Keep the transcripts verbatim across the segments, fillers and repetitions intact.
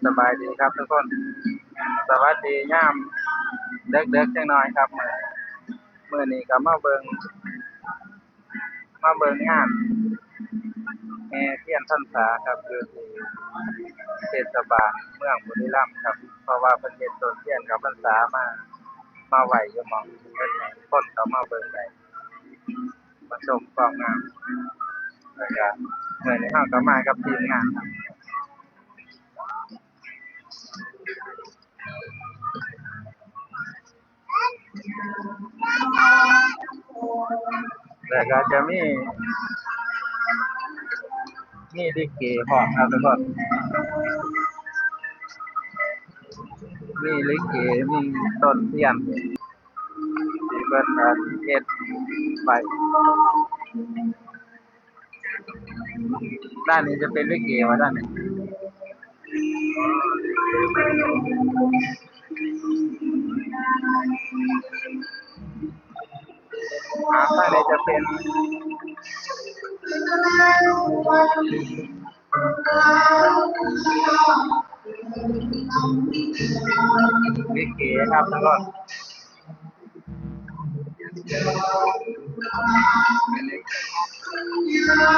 สบายดีครับทุกคน สวัสดียามเด็กๆจังหน่อยครับ มื้อนี้ก็มาเบิ่ง มาเบิ่งงานแห่เทียนพรรษาครับ อยู่ที่เทศบาลเมืองบุรีรัมย์ครับ เพราะว่าเพิ่นเฮ็ดต้นเทียนเข้าพรรษามา มาไว้อยู่หม่องนี้ เพิ่นให้คนเข้ามาเบิ่งได้ มาชมความงาม แล้วก็มื้อนี้เฮาก็มากับทีมงานครับ แล้วก็จะมี มีลิเกพร้อมครับทุกคน มีลิเก มีต้นเทียน ที่เพิ่นเฮ็ดไว้ ด้านนี้จะเป็นลิเกวะ ด้านนี้ อ่า ด้านนี้จะเป็นลิเกครับทุกคน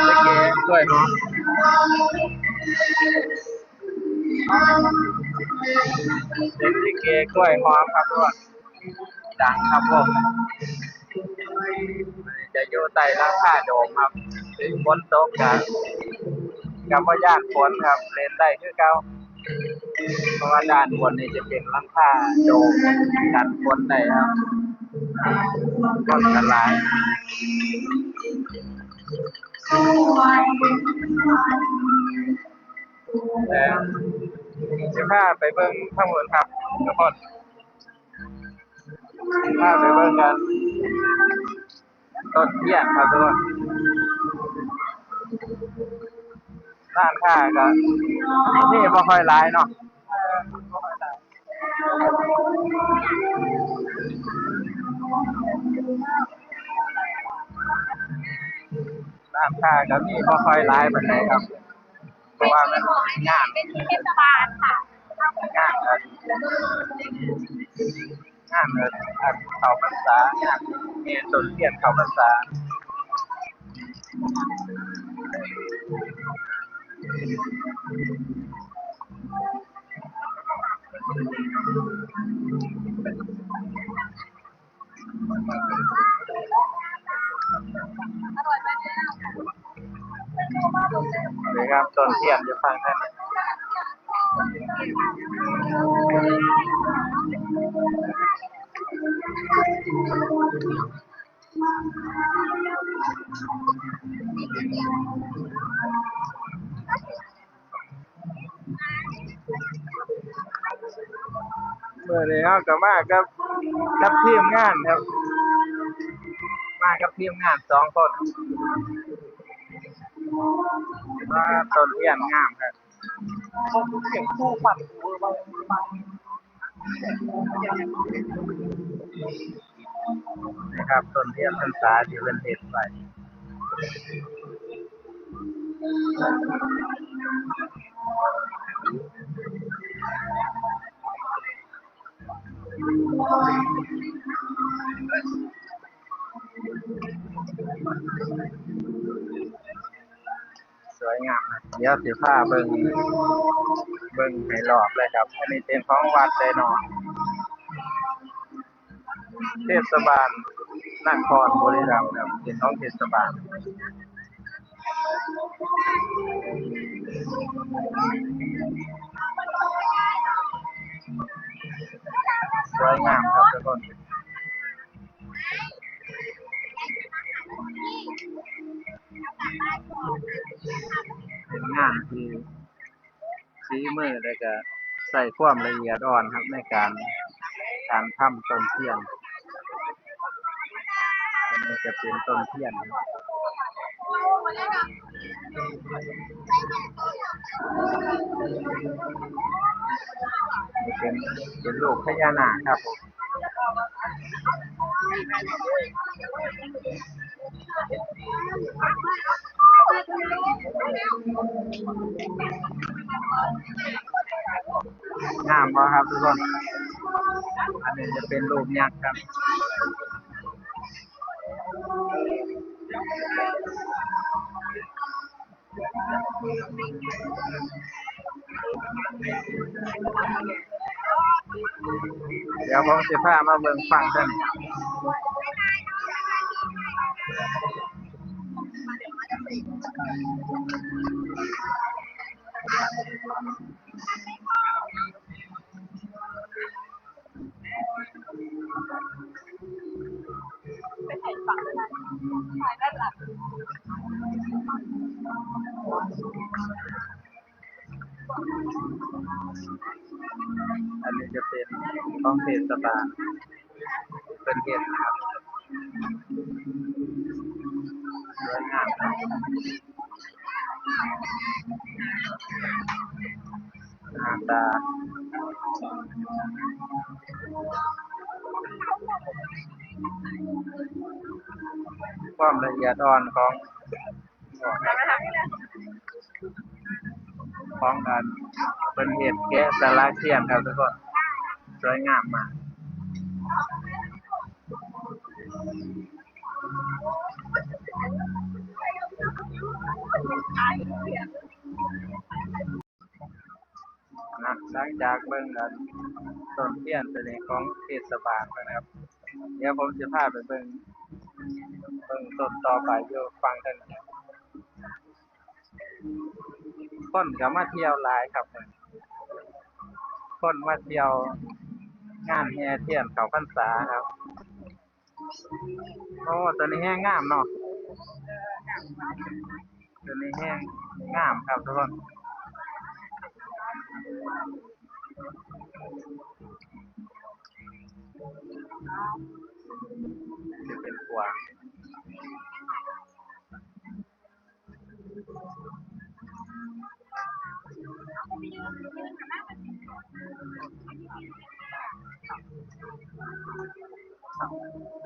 ลิเกกล้วยหอม เป็นลิเกกล้วยหอมครับทุกคน ดังครับผม จะอยู่ใต้หลังคาโดมครับ ถึงฝนตกก็ ก็บ่ย้านฝนครับ เล่นได้คือเก่า เพราะว่าด้านบนนี่จะเป็นหลังคาโดม กันฝนได้ครับ คนก็หลาย แต่สิพาไปเบิ่งทางบนครับทุกคน พาไปเบิ่งกัน ต้นเทียนครับทุกคน ร้านค้าก็มีบ่ค่อยหลายเนาะ ร้านค้าก็มีบ่ค่อยหลายปานใดครับ เพราะว่ามันงาน เป็นเทศบาลค่ะ งาน งานเอิ้นเข้าพรรษา งานแห่ต้นเทียนเข้าพรรษา นี่ครับ ต้นเทียนอยู่ข้างนั้น มื้อนี้เฮาก็มากับ กับทีมงานครับ มากับทีมงานสองคน มา ต้นเทียนงามครับ นะครับ ต้นเทียนพรรษาที่เพิ่นเฮ็ดไว้ สวยงามนะ เดี๋ยวสิพาเบิ่ง เบิ่งให้รอบเลยครับ อันนี้เป็นของวัดเลยเนาะ เทศบาลนครบุรีรัมย์ครับ เป็นของเทศบาล สวยงามครับทุกคน เป็นงานที่ ฝีมือ แล้วก็ใช้ความละเอียดอ่อนครับ ในการ การทำต้นเทียน อันนี้จะเป็นต้นเทียน เป็น เป็นรูปพญานาคครับผม ส งามบ่ครับทุกคน อันนี้จะเป็นรูปยักษ์ครับ เดี๋ยวผมสิพามาเบิ่งฟังกัน อันนี้จะเป็นของเทศบาล เป็นเห็ดนะครับ สวยงามครับ หน้าตา ความละเอียดอ่อนของ ของการเป็นเห็ดแกะสลักเทียนครับทุกคน สวยงามมาก นะ หลังจากเบิ่งกันต้นเทียนตัวนี้ของเทศบาลแล้วนะครับ เดี๋ยวผมจะพาไปเบิ่ง เบิ่งต้นต่อไปอยู่ฝั่งทางนี้ คนก็มาเที่ยวหลายครับ คนมาเที่ยวงานแห่เทียนเข้าพรรษาครับ โอ้ ตัวนี้แฮงงามเนาะ ตัวนี้แฮงงามครับทุกคน จะเป็นกวาง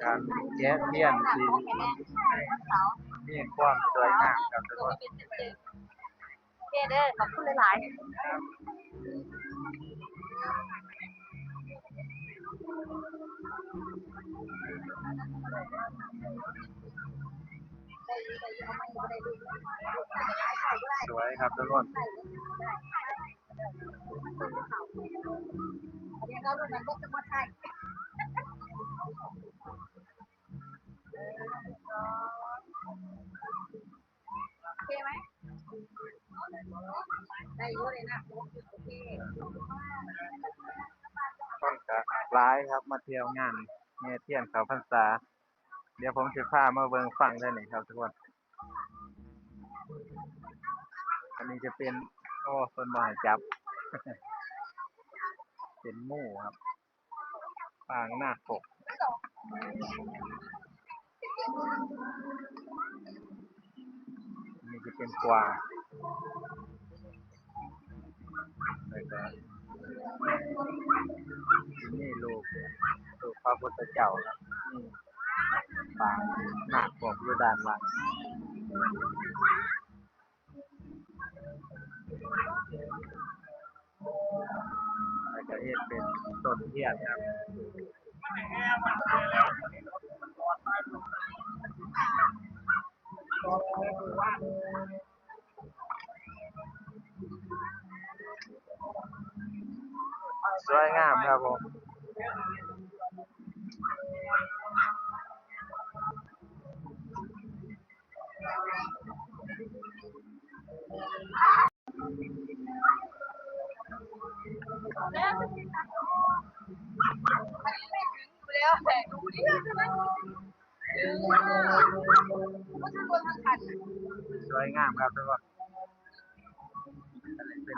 การแกะเทียนที่มีความสวยงามครับทุกคน โอเคเด้อ ขอบคุณหลายๆ สวยครับทุกคน โอเคไหม ได้อยู่เลยนะ โอเค คนก็หลายครับ มาเที่ยวงานแห่เทียนเข้าพรรษา เดี๋ยวผมสิพามาเบิ่งฟังได้นี่ครับทุกคน อันนี้จะเป็น โอ้ เพิ่นบ่ให้จับ เป็นหมู่ครับ ปางนาคปก นี่จะเป็นกวาง แล้วก็นี่รูป รูปพระพุทธเจ้าครับ นี่ปางนาคปกอยู่ด้านหลัง แล้วก็เฮ็ดเป็นต้นเทียนครับ สวยงามครับผม สวยงามครับทุกคน อันนี้เป็น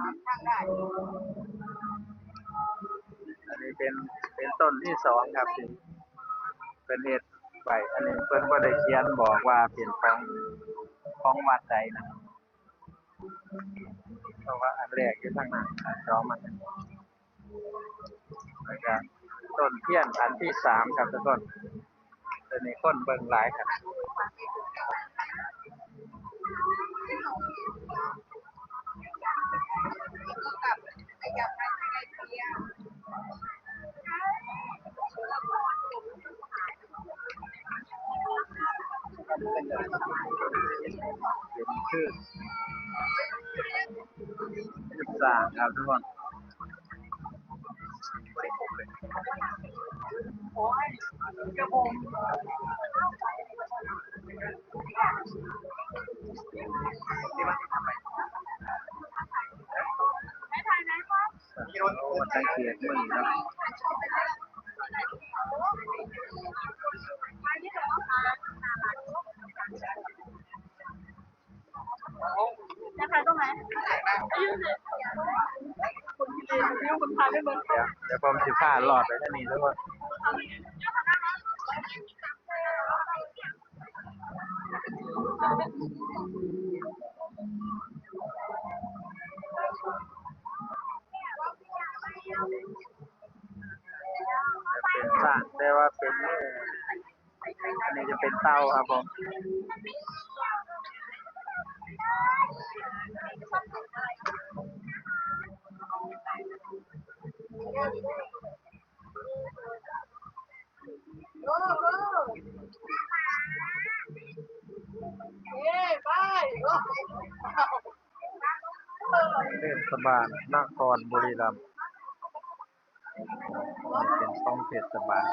อันนี้เป็น เป็นต้นที่สองครับที่เป็นเฮ็ดไว้ อันนี้เพิ่นบ่ได้เขียนบอกว่าเป็นของ ของวัดใดนะ เพราะว่าอันแรกอยู่ทางหน้า อันสองมัน แล้วก็ต้นเทียนอันที่สามครับทุกคน ตัวนี้คนเบิ่งหลายครับ เป็นคือสร้างครับทุกคน โอ้ สังเกตมันนะ นะคะตรงไหนยืนเลยคุณยืนคุณพาไปเบิ่ง เดี๋ยวเดี๋ยวผมสิพาลอดไปทางนี้ทุกคน เป็นสร้างแต่ว่าเป็นมือ อันนี้จะเป็นเตาครับผม เทศบาลนครบุรีรัมย์ เป็นของเทศบาล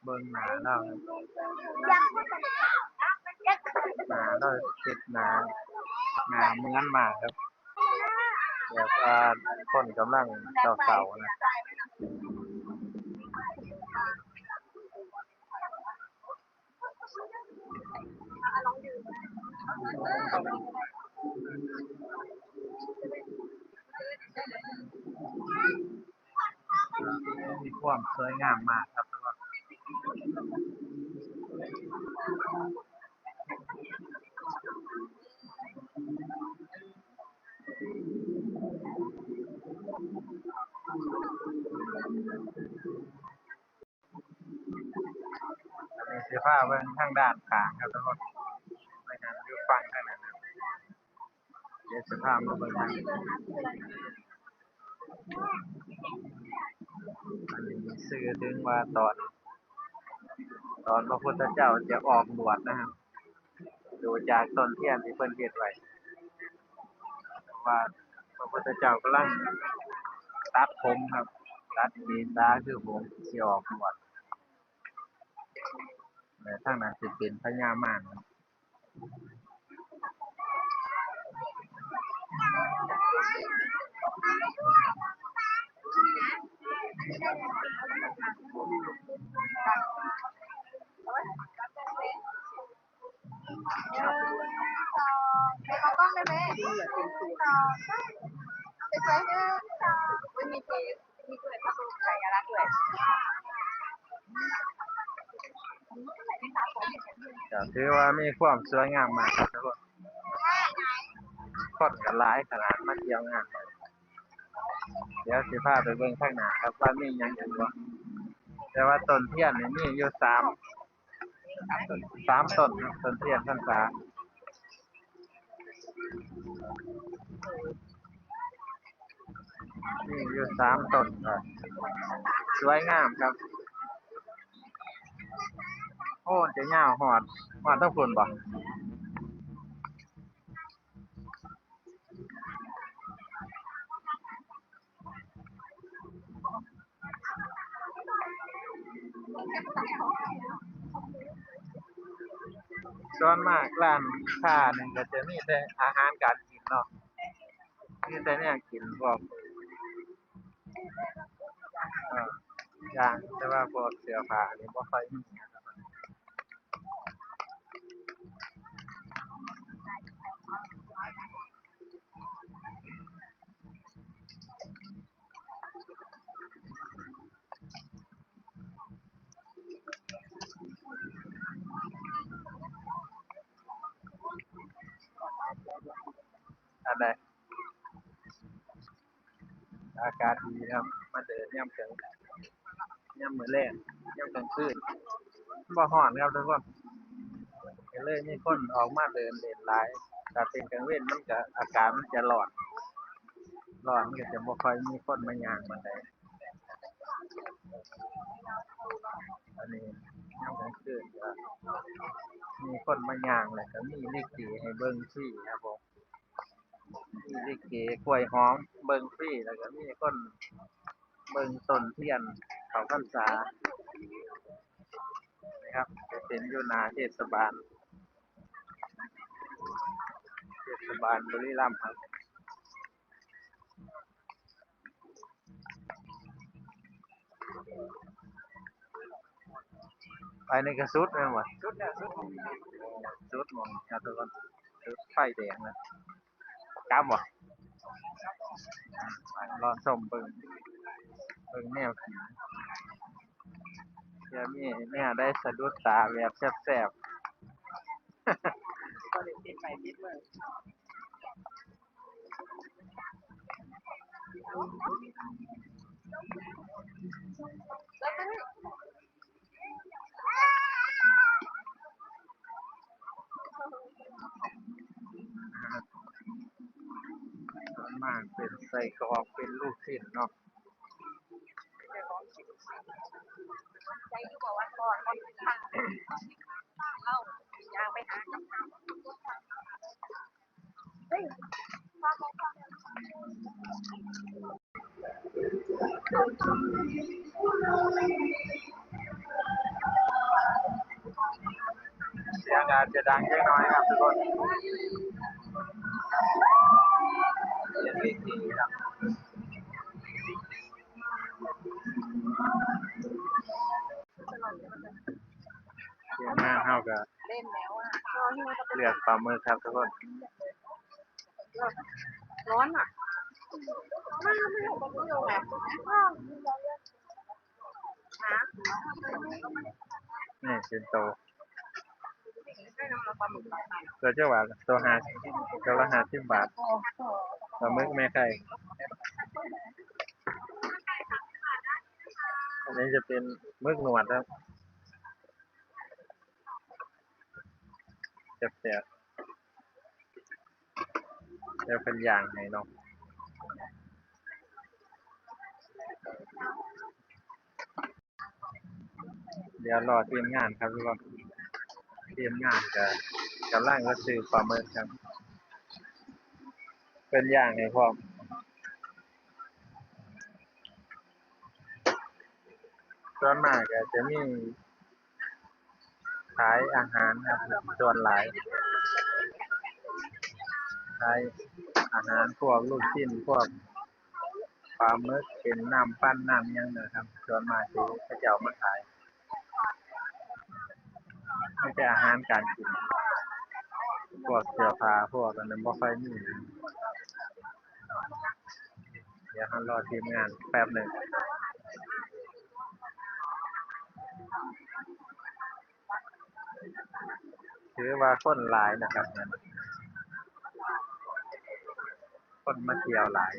เบิ่งหน้าลาวครับ หน้าลาวเฮ็ดหน้า หน้าเหมือนมากครับ แบบว่าคนกำลังเศร้าๆนะ มีความสวยงามมากครับทุกคน อันนี้สิพาเบิ่งทางด้านข้างครับทุกคน ไปนั่งอยู่ฝั่งทางนั้นนะ เดี๋ยวสิพามาเบิ่งทางนี้ อันนี้สื่อถึงว่าตอน ตอนพระพุทธเจ้าจะออกบวชนะครับ ดูจากต้นเทียนที่เพิ่นเฮ็ดไว้ ว่าพระพุทธเจ้ากำลังตัดผมครับ ตัดศีรษะคือผมสิออกบวช และทางนั้นสิเป็นพญามารครับ ก็ถือว่ามีความสวยงามมากครับทุกคน คนก็หลายขนาดมาเที่ยวงาน เดี๋ยวสิพาไปเบิ่งข้างหน้าครับว่ามีหยังอยู่บ่ แต่ว่าต้นเทียนนี่มีอยู่สาม สามต้นครับ ต้นเทียนพรรษา มีอยู่สามต้นครับ สวยงามครับ โอ้ จะยาวฮอด ฮอดทางพุ้นบ่ ส่วนมากร้านค้านี่ก็จะมีแต่อาหารการกินเนาะ มีแต่แนวกินพวก เอ่อ อย่าง แต่ว่าพวกเสื้อผ้านี่บ่ค่อยมีนะครับ ได้ อากาศดีครับ มาเดินยามกลาง ยามมื้อแลง ยามกลางคืน บ่ฮ้อนครับทุกคน ก็เลยมีคนออกมาเดินเล่นหลาย ถ้าเป็นกลางเว็นมันก็อากาศมันจะร้อน ร้อนมันก็จะบ่ค่อยมีคนมาย่างปานใด อันนี้ยามกลางคืนก็มีคนมาย่าง แล้วก็มีลิเกให้เบิ่งฟรีครับผม มีลิเกกล้วยหอมเบิ่งฟรี แล้วก็มีคนเบิ่งต้นเทียนเข้าพรรษา นะครับ จะเป็นอยู่หน้าเทศบาล เทศบาลบุรีรัมย์ครับ ไปนี่ก็สุดแม่นบ่ สุดแล้ว สุดหม่อง สุดหม่องครับทุกคน สุดไฟแดงนะ กลับบ่ อ่ะ ไปรอชมเบิ่ง เบิ่งแนวกิน เดี๋ยวมีแนวใดสะดุดตาแบบแซ่บๆ ก็ได้ติดไปติดเมือง ส่วนมากเป็นไส้กรอก เป็นลูกชิ้นเนาะ ใส่อยู่บ่ว่าก่อน เฮาย่างไปหากับข้าว เสียงอาจจะดังเล็กน้อยครับทุกคน เสียงเวทีครับ เตรียมมาเฮาก็ เล่นแล้วอ่ะ เลือกปลาหมึกครับทุกคน ร้อนอ่ะ มันไม่หกโมงไง นี่เป็นโต ตัวเจ้าหวาน ตัวห้า ตัวละห้าสิบบาท ปลาหมึกแม่ไข่ อันนี้จะเป็นหมึกหนวดครับ แซ่บๆ เดี๋ยวเพิ่นย่างให้เนาะ เดี๋ยวรอทีมงานครับทุกคน ทีมงานก็กำลังจะซื้อปลาหมึกครับ เพิ่นย่างให้พร้อม ส่วนมากก็จะมี ขายอาหารครับ ส่วนหลาย ขายอาหารพวกลูกชิ้น พวกปลาหมึก เป็นน้ำปั่นน้ำหยังนะครับ ส่วนมากที่เขาเจ้ามาขาย มีแต่อาหารการกิน พวกเสื้อผ้า พวกอันนั้นบ่ค่อยมี เดี๋ยวเรารอทีมงานแป๊บหนึ่ง ถือว่าคนหลายนะครับ คนมาเที่ยวหลาย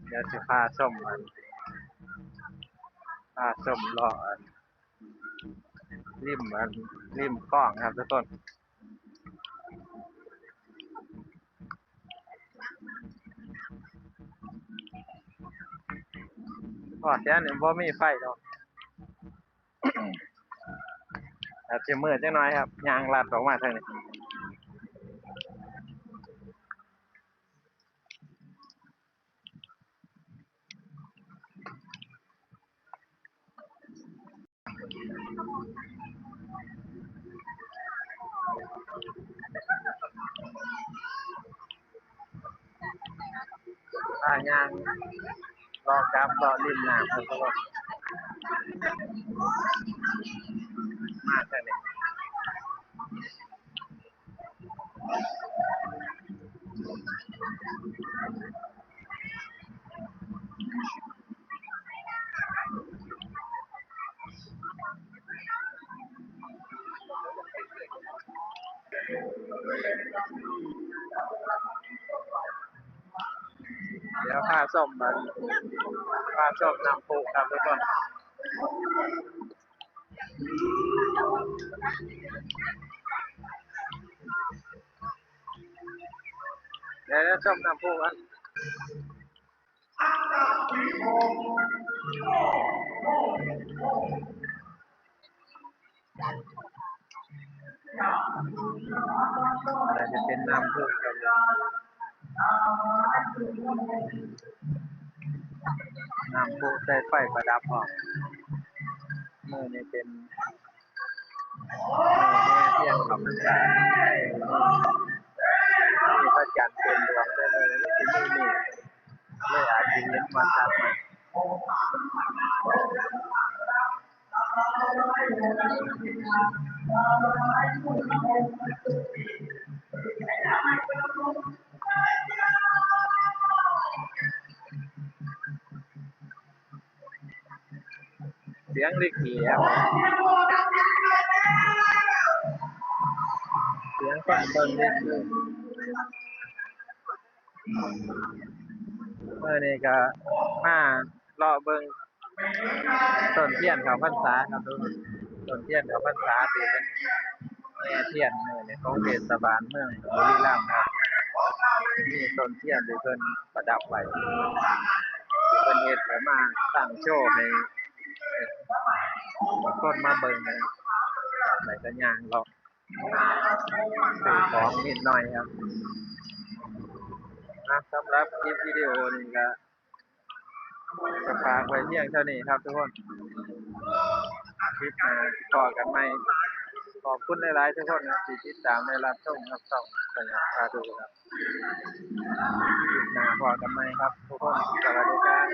เดี๋ยวสิพาชมอัน พาชมเลาะอัน ริมอัน ริมคลองครับทุกคน ฮอดแถวนี้บ่มีไฟเนาะ อาจจะมืดจักหน่อยครับ ย่างลัดออกมาทางนี้ อ่า ย่างเลาะกลับเลาะริมน้ำครับ มาทางนี้ เดี๋ยวพาชมมัน พาชมน้ำพุครับทุกคน เดี๋ยวชมน้ำพุกัน อาจจะเป็นน้ำพุครับ น้ำพุใส่ไฟประดับพร้อม มื้อนี้เป็นมื้อแห่เทียนเข้าพรรษา มีพระจันทร์เต็มดวงด้วย มื้อนี้มีเมฆ เลยอาจจะเห็นว่าชัด เสียงลิเกครับ เสียงคนเบิ่งลิเก มื้อนี้ก็มาเลาะเบิ่งต้นเทียนเข้าพรรษาครับทุกคน ต้นเทียนเข้าพรรษาที่เพิ่นแห่เทียนมื้อนี้ของเทศบาลเมืองบุรีรัมย์ครับ มีต้นเทียนที่เพิ่นประดับไว้ ที่เพิ่นเฮ็ดไว้มาตั้งโชว์ให้คนมาเบิ่งนะครับ แล้วก็ย่างเลาะ ซื้อของนิดหน่อยครับ อ่ะ สำหรับคลิปวิดีโอนี้ก็ ก็ฝากไว้เพียงเท่านี้ครับทุกคน คลิปหน้าพ้อกันใหม่ ขอบคุณหลายๆทุกคนนะที่ติดตามและรับชมครับ ช่องสงัดพาดูครับ คลิปหน้าพ้อกันใหม่ครับทุกคน สวัสดีครับ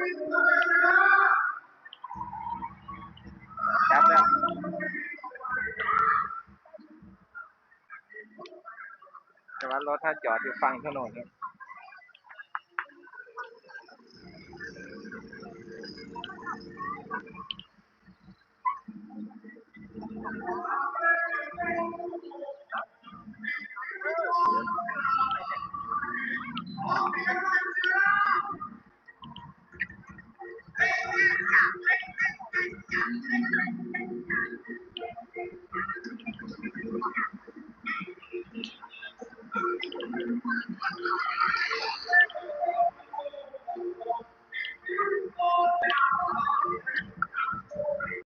ครับแล้ว แต่ว่ารถถ้าจอดอยู่ฝั่งถนนครับ